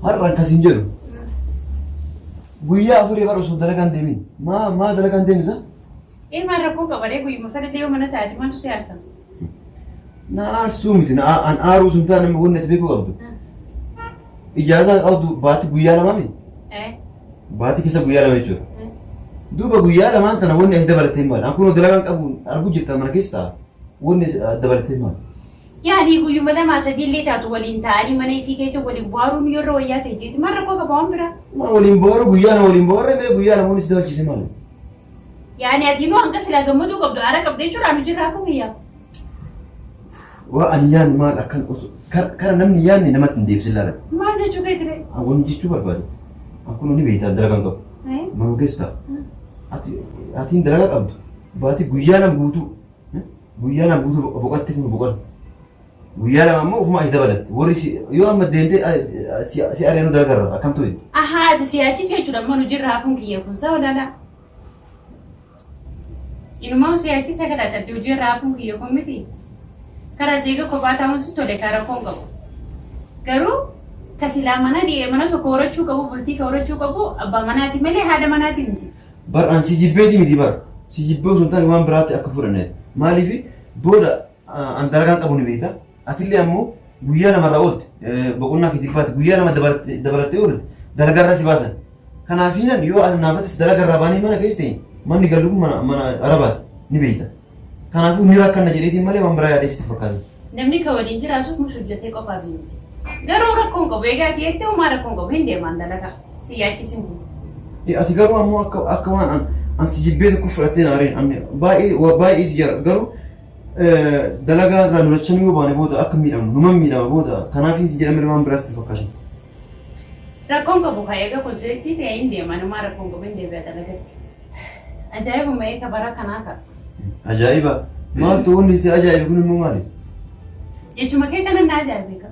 Har'a akkas hin jedhu. Guyyaa afurii bara osoo dalagaan deemin. Maa maa dalagaan deemisa? Ee maal rakkoo qaba ree guyyuma fedhe yoo mana taa'ate maaltu si aarsa? Na aarsuu miti na an aaruu sun taane nama wanni ati beekuu qabdu. Ijaazaa qabdu baatti guyyaa lamaa miti. Ee. Baatti keessa guyyaa lama jechuudha. Duuba guyyaa lamaan tana wanni ati dabalattee maali? An kunoo dalagaan qabu arguu jirta mana keessa ta'a. Wanni dabalattee maali? Yaani guyyuma lamaa sadii illee taatu waliin taa'anii mana ifii keessa waliin bohaaruun yoo irra wayyaa ta'e jeeti maal rakkoo qaba waan biraa? Maa waliin bohaaruu guyyaa lama waliin bohaarree mee guyyaa lama wanni si dabalchiise maali? Yaani ati immoo hanga silaa gammaduu qabdu aara qabda jechuudha anu jirraa kun kiyyaa. Waa ani yaanni maal akkan osoo kara namni yaanni namatti hin deebisin laala. Maal jechuu keeti ree? Wanni jechuu barbaade. Akkuma ni beektaa dalagaan qabu. Manuma keessa ta'a. Ati atiin dalagaa qabdu. Baati guyyaa lama guutuu guyyaa lama guutuu boqotti kun boqodhu. Guyyaa lama ammoo ofuma ati dabalatte. Warri si yoo amma deemtee si ari'anu dalagarra akkam ta'u? Ahaa ati si yaachise jechuudha amma nu jirra hafuun kiyya kun saa olaanaa. Inumaa si yaachise kana asatti hojii irraa hafuun kiyya kun miti. Karaa seega kophaa taa'uun si tole karaa rakkoon qabu. Garuu ka silaa mana dhi'ee mana tokko horachuu qabu bultii ka horachuu qabu abbaa manaati malee haadha manaati miti. Bar an si jibbeeti miti bar. Si jibbee osoo hin taane waan biraatti akka fudhanneeti. Maaliif booda an dalagaan qabu ni beekta. Atillee ammoo guyyaa lamarraa oolte boqonnaa keetiif baate guyyaa lama dabalattee oolte dalagarraa si baasan. Kanaafiinan yoo naafatis dalagarraa baanee mana keessa ta'e manni galu kun mana mana arabaati ni beekta. Kanaafuu ni rakkanna jedheetiin malee waan biraa yaadee sitti fakkaata. Namni ka waliin jiraatu mus hojjetee qofaaf miti. Garuu rakkoon qabu egaa ati jettee homaa rakkoon qabu hin deemaan dalagaa. Si yaachisin kun. Ati garuu ammoo akka akka waan an an si jibbee tokko fudhattee na areen an baay'ee baay'ee si jaalladha garuu dalagaa irraa nu lachanuu yoo baane booda akka miidhamnu numan miidhama booda kanaaf hin jedhamne waan biraas itti fakkaata. Rakkoon qabu ka eega kun seetti ta'e hin deema numaa rakkoon qabu hin deebi'a dalagatti. Ajaa'ibuma eega bara kanaa ka. Ajaa'iba! Maaltu wanni si ajaa'ibe kun immoo maali? Jechuma kee kana na ajaa'ibe ka.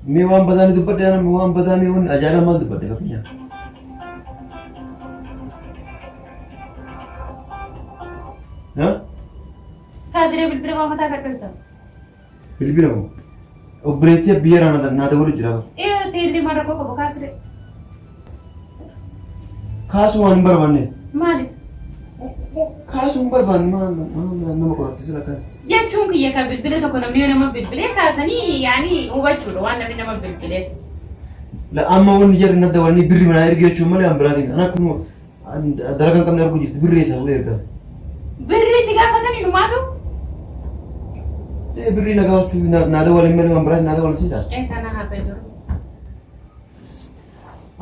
Mee waan badaa ni dubbadhe anamma waan badaa mee wanni ajaa'iba maal dubbadhe fakkeenyaaf? Ha? Kaasiree bilbila maa mataa gadhoyta. Bilbila moo? Obboleettii biyya irraa naa dabalu jira. Ee teellee maal rakkoo qabu kaasiree. Kaasuu waan hin barbaanneef. Maaliif? Kaasuu hin barbaanne maal maal nama qoratte sila kan. Jechuun kiyya kan bilbila tokko namni yoo nama bilbilee kaasanii yaani hubachuudha waan namni nama bilbileef. La amma wanni jarri na dawalanii birri manaa ergi jechuun malee waan biraatiin. Ana kun dalagaa hin qabne arguu jirti birri eessa fuudhee ergaa. Birrii si gaafatanii numaatu? Ee birrii na gaafachuu naa dawalin malee waan biraatiin naa dawalan siidha. Ee tana hafee jiru.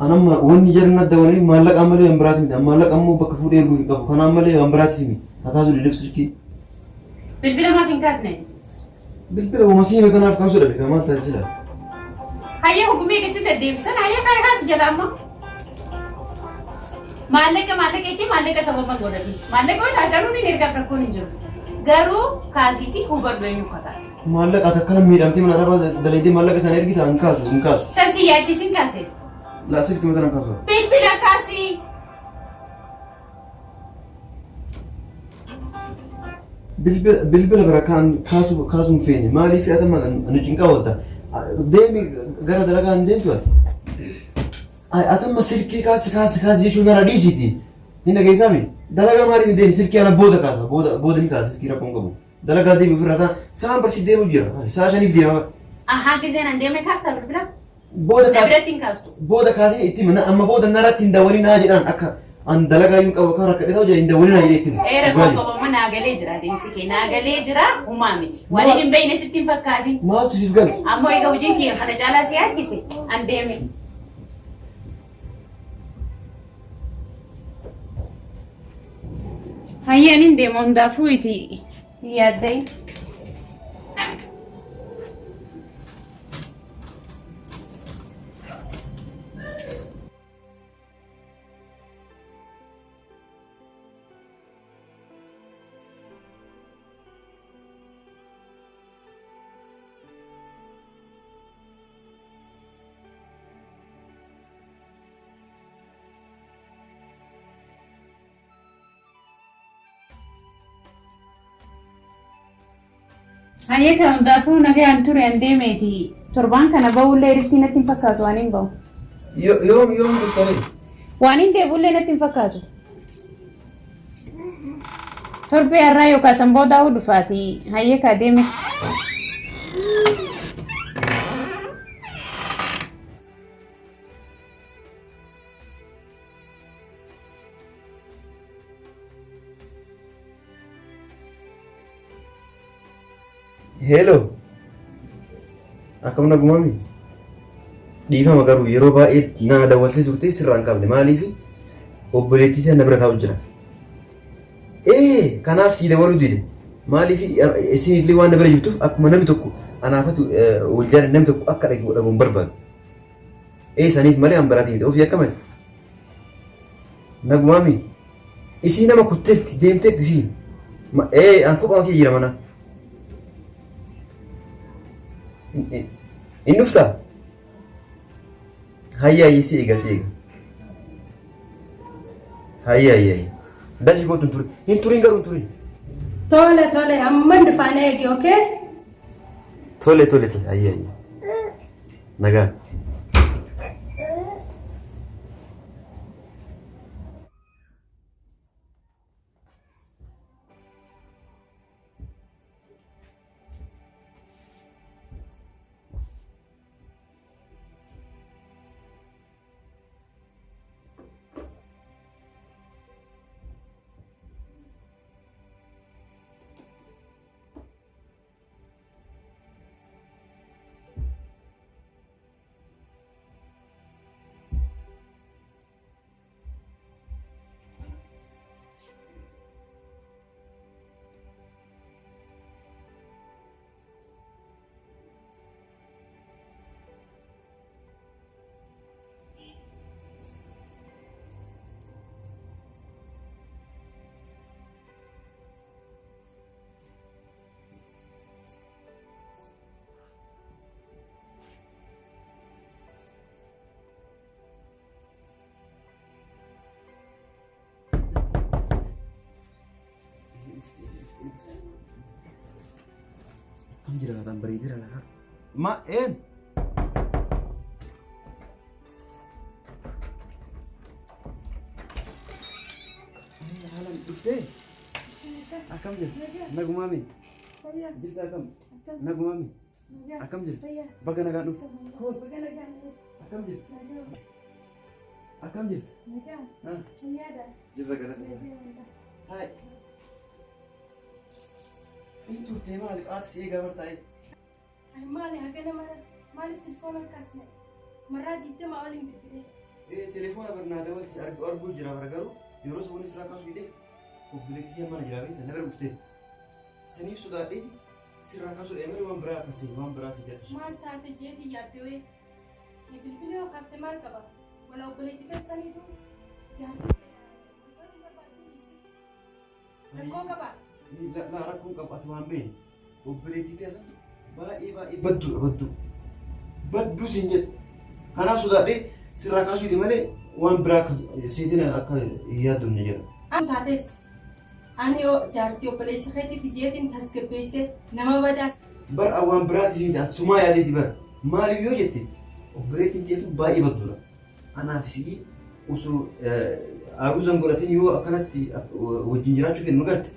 Anamma wanni jarri na dawalanii maallaqaa malee waan biraatiin miti. Maallaqa ammoo bakka fuudhee erguu hin qabu. Kanaan malee waan biraatiin miti. Akaasuu didif silkii. Bilbila maaf hin kaasne ati? Bilbila wama siime kanaaf kaasuu dhabe kan maal taasisa? Hayyee hogumee keessatti deddeebisan hayyee kana kaasi jedha amma. Maallaqa maallaqa itti maallaqa sababa godhati. Maallaqa yoo taate hin ergaaf rakkoon hin jiru. Garuu kaasiitii hubadhu eenyu akka taate. Maallaqa ati akkana miidhamtee mana arabaa dalaydee maallaqa isaan ergita hin kaasu hin kaasu. San si yaachisin kaasee. Laa silkii mataa hin kaasu. Bilbila kaasii. Bilbila bira kaan kaasuu kaasuu hin feene maaliif fe'atama nu cinqaa oolta. Deemi gara dalagaa hin deemtu ati. Atamma silkii kaasi kaasi kaasi jechuun narra dhiisiiti. Hin dhageessaami? Dalagaa maaliif hin deemne silkii ana booda kaasa booda booda ni kaasa silkii rakkoon qabu. Dalagaa deemi ofirraa saa sa'aan barsi deemu jira sa'a shaniif deema. Ahaa giseen an deeme kaasta bilbila. Booda Na kaase biratti hin kaastu. booda kaasee itti hima amma booda narratti hin dawwalinaa jedhaan akka an dalagaa iyyuu hin qabu akka rakkadhe ta'u jedhe hin dawwalinaa jedhee itti hima. Ee Dhugaa rakkoon jiru. qabu amma naa galee jira adeemsi kee naa galee jira humaa miti. Waan hin beekne sitti hin fakkaatin. Maaltu siif gala? Ammoo egaa hojiin kiyya kana caalaa si yaachise an deeme. Hayyaan hin deema hundaafuu iti hin yaaddayin. Hayyee kan hundaafuu nagaan ture an deemeeti. Torbaan kana ba'ullee riftii natti hin fakkaatu waan hin ba'u. Yoom yoom dhuftanii? Waan hin deebi'ullee natti hin fakkaatu. Torbee har'aa yookaan san boodaa dhufaati hayyee kaa deeme. Hello. Akkam nagumaami? Dhiifama garuu yeroo baay'ee naa dawwaltee turte sirraa hin qabne maaliif obboleettii sana na bira taa'u jira. Ee kanaaf sii dawwaluu dide maaliif isin illee waan na bira jirtuuf akkuma namni tokko anaafatu wal jaalan namni tokko akka dhaga'u dhabuun barbaadu. Ee saniif malee an baraatii miti ofii akkamati. Nagumaami? Isii nama kutteetti deemteetti isiin. Ee an kophaa kee jira mana. In dhuftaa? Hayya hayya si eega si eega. Hayya hayya hayya. Dafii kootu hin turin. Hin turin garuu hin turin. Tole tole amman dhufaan eegi okay? Tole tole tole hayya hayya. Nagaan. Akkam jira laataan bareedeera laata? Ma een? Haalaan dhuftee? Akkam jirti? Nagumaami? Jirta akkam? Nagumaami? Akkam jirti? Baga nagaan dhufte. Koot. Akkam jirti? Akkam jirti? Jirra galata. Taa'e. Hin turtee maali qaata si eegaa bar taa'e. Ay maali hagana mara maaliif telefoona hin kaasne marraa digdama oliin bilbilee. Ee telefoona bar naa dawalti argu arguu jira bara garuu yeroo sun sirraa kaasuu hidhee obboleettii ishee mana jira beekta na bira dhufteetti. Saniif sodaadheeti sirraa kaasuu dha malee waan biraa akkasii waan biraa si jedhu. Maal taate jeeti yaadde wee. Bilbila yoo kaafte maal qaba? Wala obboleettii teessaniitu jaartii ta'e wal baruu barbaaddu dhiisi. Rakkoo qaba. Laa rakkoon qabu ati waan beekne obboleettii teessantu baay'ee baay'ee badduudha badduu. Badduu siin jedhu. Kanaaf sodaadhee sirraa kaasuu hidhe malee waan biraa akka seetiin akka hin yaaddofne jedha. Ati taates ani jaartii obboleessa keetiiti jeetiin tasgabbeesse nama badaas. Bar an waan biraatiif miti an sumaa yaadeeti bar maaliif yoo jette obboleettiin teetu baay'ee badduudha. Anaaf si'ii osoo aruuzan godhatin yoo akkanatti wajjin jiraachuu kennu garte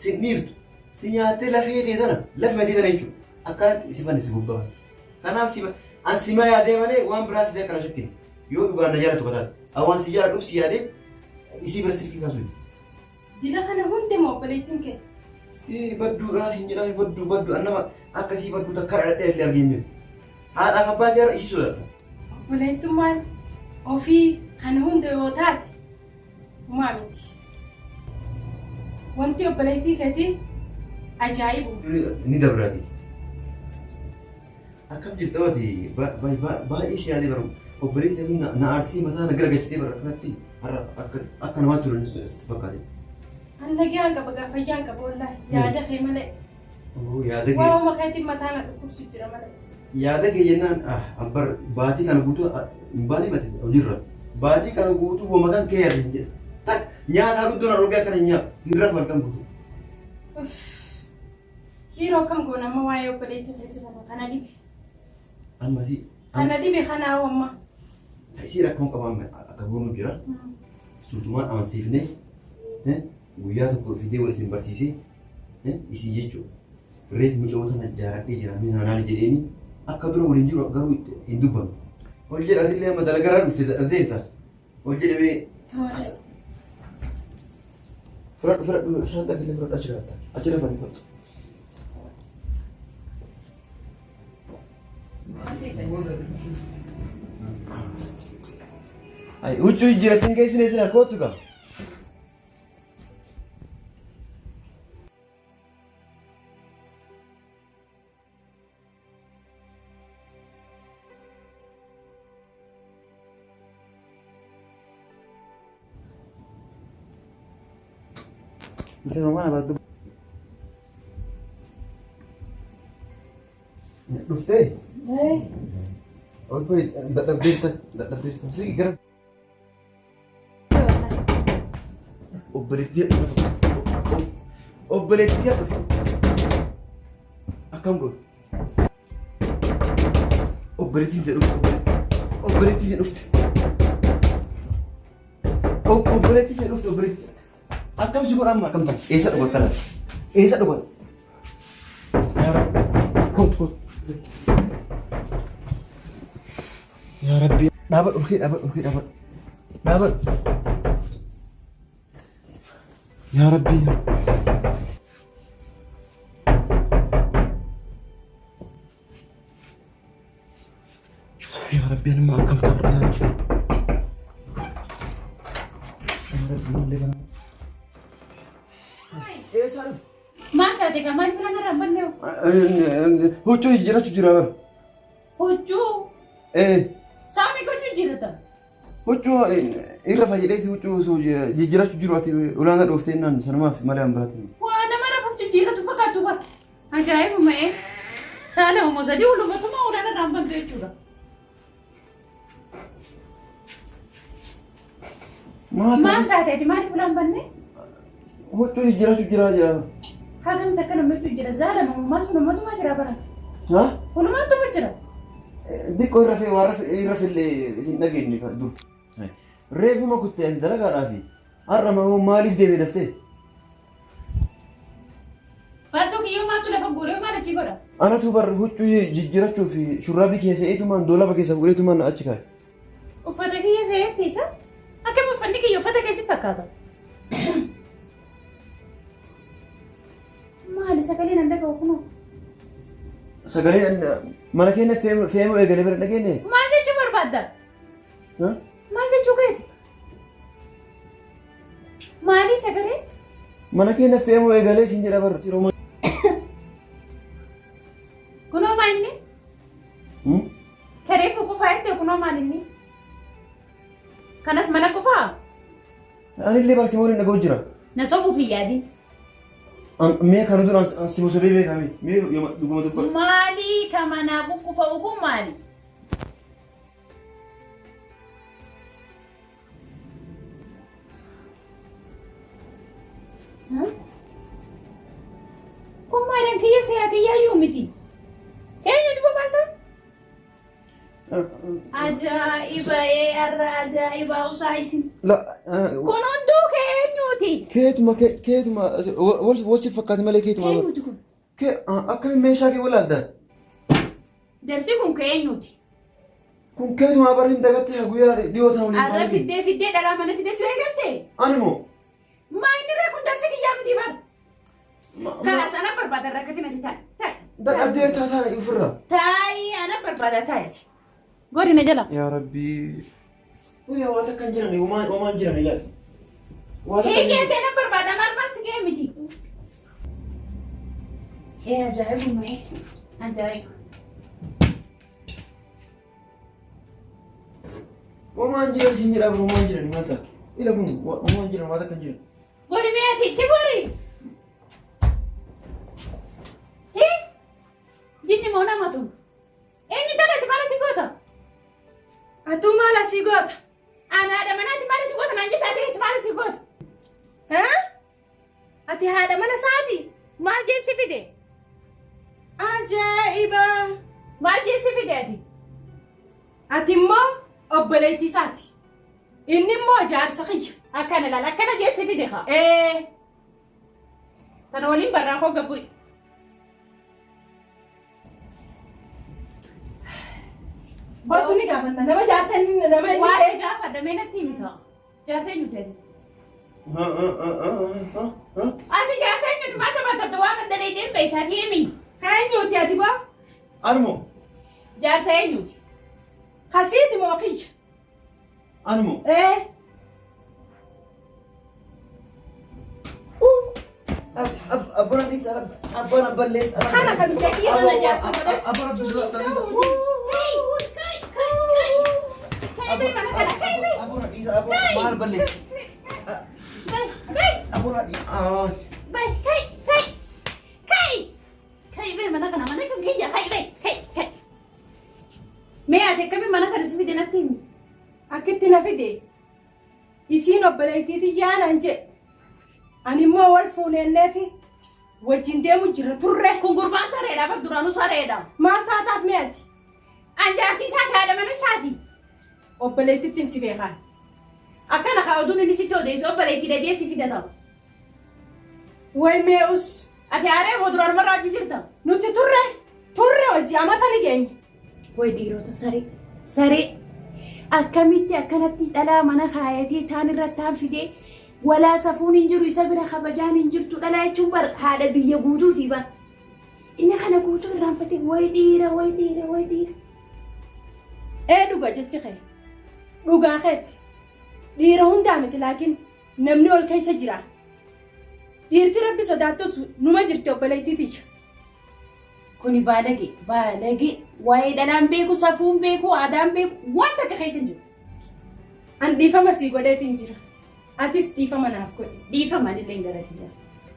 sin dhiiftu si nyaattee lafee tee tana lafuma tee tana jechuudha akkanatti si fanni si gubbaa. Kanaaf si an simaa yaadee malee waan biraa si akkana shakkin yoo dhugaan na jaalatu kataate an waan si jaaladhuuf si yaadee isii bira silkii kaasuu miti. Dila kana hundi moo obboleettiin kee? Ee badduudhaa siin jedhame badduu badduu an nama akkasii badduu takka dhadhee illee argee hin beeku. Haadhaaf abbaa jaara isii sodaadha. Obboleettummaan ofii kana hunda yoo taate humaa miti. Wanti obboleettii keetii ajaa'ibu. Ni dabraati. Akkam jirta wati baay'ee si yaadee bara obboleettii tun na aarsii mataa na garagalchitee bara akkanatti har'a akka akka namaatti tolan sitti fakkaate. An nagaan qaba gaa fayyaan qaba wallaahi yaada kee malee. Oo yaada kee. Waa'uma keetiin mataa na dhukkubsu jira malee. Yaada kee jennaan ah abbar baatii kana guutuu hin baane mati hojiirra. Baatii kana guutuu wama kan kee yaada hin jedhe. Tak nyaataa guddoo na dhorgee akkana hin nyaatu hin rafu halkan guutuu. Dhiiroo akkam goona amma waa'ee obboleettii keetii kana kana dhibe. Amma si Kana dhibe kanaa amma. Isii rakkoon qabu amma akka goonu jira. Suutumaan amansiifnee guyyaa tokko fidee wal isin barsiisee isii jechuudha. Reef mucoo tana jaaladhee jira mee naanaali jedheeni akka dura waliin jiru garuu itti hin dubbannu. Ol jedha asillee amma dalagarraa dhufte dadhabdeerta. Ol jedhe mee fudhadhu fudhadhu shaanxaa killee fudhadhu achi kaa'atta. Achi lafa hin ta'u. Ay, huccuu jijjiiratiin geessine sila kootu gaa. Dhuftee? Ol bari dadhabdeerta dadhabdeerta. Sigi gara. Obboleettii obboleettii dhufe. Akkam godhu? Obboleettiin jedhu obboleettiin dhufte. Obboleettiin dhufte obboleettiin. Akkam si godha amma akkam ta'a? Eessa dhugatta laata? Eessa dhugatta? Yaa Rabbi kootu kootu. Yaa Rabbi dhaabadhu olkee dhaabadhu olkee dhaabadhu. Dhaabadhu. Yaa Rabbi. Yaa Rabbi anuma akkam ta'a yaa Rabbi. Yaa Rabbi mallee kana. Eessaa dhufe? Maal taate kaa maal filan irraa hin banne Huccuu jijjiirachuu jira bara. Huccuu Ee saamii gochuu jijjiirata. huccuu irra fayyadheeti huccuu osoo jijjiirachuu jiru ati olaanaa dhooftee naan sanumaaf malee an biraatti. Waa nama rafuuf jijjiiratu fakkaattu bara. Ajaa'ibuma ee. Saala umoo sadii ulumatuma olaanaa irraa hin bantu jechuudha. Maal Maal taateeti maaliif ulaan banne? Huccuu jijjiirachuu jira jira. Hagam takka namni huccuu jira zaala maaltu namatuma jira bara. Ha? Walumaatuma jira. Diqqoo irra fee waan irra fillee hin dhageenye dur. Reefuma kuttee ati dalagaadhaafi har'a moo maaliif deeme daftee? Baatoo kiyyoo maaltu lafa guuree maal achi godha? Anatu bar huccuu jijjiirachuu fi shurraabii keessa eetumaan doolaba keessa fuudheetumaan achi kaa'e. Uffata kiyya seetti isa? Akkam uffanni kiyya uffata keessi fakkaata? Maali sagaleen an dhaga'u kunoo? Sagaleen mana keenya fe'amuu eegalee bira dhageenye. Maal jechuu barbaadda? Maal jechuu keeti? Maalii sagaleen? Mana keenya fe'amuu eegalee siin jedha bar. Kunoo maal inni? Karee qufaa jettee kunoo maal inni? Kanas mana qufaa? Anillee bar si waliin dhaga'u jira. Na sobuuf hin yaadin. Mee kana dura si sobee beekaa miti. Mee dhuguma dubbadhu. Maalii ka manaa quqqufa'u kun maali? Kun maalan kiyya seeyaa kiyyaayyuu miti. Eenyu jibu maaltu? Ajaa'iba ee har'a ajaa'iba usaa isin. La Kun hunduu kee eenyuuti? keetuma keetuma wal si fakkaate malee keetuma. Eenyuuti kun? Kee akkamiin meeshaa kee walaalta? Darsi kun kee eenyuuti? Kun keetumaa bara hin dagatte guyyaa dhiyoo tana waliin Arra maaliif? fiddee fiddee dhalaa mana fidachuu eegalte? Ani moo? Maa inni irra kun darsi kiyyaa miti bar. Kalaas ana barbaada rakkatina ati taa'i. Taa'i. Dadhabdee taataa ofirraa. Taa'i ana barbaada taa'i ati. Gori na jala. Yaa Rabbii. Wani waan takka hin jiran homaan homaan jiran ilaali. Waan takka hin Hiikee jiran. ta'e na barbaada maal maal si ga'e miti. Ee ajaa'ibuma ee ajaa'iba. Homaan jiran sin jedhaa homaan jiran maal ta'a? Ila kun homaan jiran waan takka hin jiran. Gori mee ati ichi gori. Hii jinni moo namatu? Eenyu talati maal si goota? Atuu maal asii goota? Ana haadha manaati maal si goota naan jetta ati maal si goota? Haa? Ati haadha mana isaati? Maal jeessi fide? Ajaa'iba! Maal jeessi fide ati? Ati immoo Obboleettii isaati. Inni immoo jaarsa kiyya. Akkana laala akkana jeessi fide haa. Ee. Tana waliin barraa koo gabbu'i. Kottu ni gaafanna. Nama jaarsa inni nama inni Waa ta'e. si gaafadha mee natti himi kaa. Jaarsa eenyuti ati? Ati jaarsa eenyuti maal taphatabda waan adda dheedheen beekta ati himi. Ka eenyuti ati boo? Anuma. Jaarsa eenyuti? Kasiiti moo kiyya? Anuma. Ee. Abbaan dhiisa abbaan abballeessa. Kana kan biyya kiyya Mana jaarsa godhadhu. Abbaan abballeessa. Kai kai kai kai. Kai bai mana kana kai bai. Abbaan dhiisa abbaan maal balleessa? Bai bai Abbaan dhiisa. bai kai kai kai. Kai bai mana kana mana kan kiyya kai bai kai kai. Mee ati akkamiin mana kana si fide natti himi? Akkitti na fide. Isiin obboleettii tiyyaa naan jedhe. Ani immoo wal fuuneenneeti wajjin deemu jirra turre. Kun gurbaan sareedha bar duraanuu sareedha. Maal taataaf mee ati? An jaartii isaati haadha mana isaati. Obboleettittiin si beekaan. Akkana kaa oduun inni sitti odeessu obboleettii dhajee si fidata. Way mee us. Ati aaree moo duraan marraa hojii jirta? Nuti turre turre wajji amata ni geenye. Way dhiirota saree saree akkamitti akkanatti dhalaa mana kaayatee taan irra taan fidee walaa safuun hin jiru isa bira kabajaan hin jirtu dhalaa jechuun bar haadha biyya guutuuti bar. Inni kana guutuu irraanfatee way dhiira way dhiira way dhiira. Ee dhuga jechi kee. Dhugaa keeti. Dhiira hundaa miti laakiin namni ol keessa jira. Dhiirti rabbi sodaattus numa jirti obboleettii tiyya. Kuni baalage baalage waa'ee dhalaan beeku safuun beeku aadaan beeku waan takka keessa hin jiru. An dhiifama sii godheetiin jira. Atis dhiifama naaf godhi. Dhiifama anillee hin gara kiyya.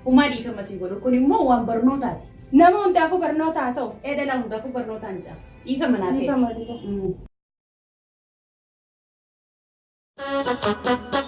Humaa dhiifama sii godhu kun immoo waan barnootaati. Nama hundaafuu barnoota haa ta'u. Ee dhalaa hundaafuu barnootaan jira. Dhiifama naaf Dhiifama dhiifama. eeti.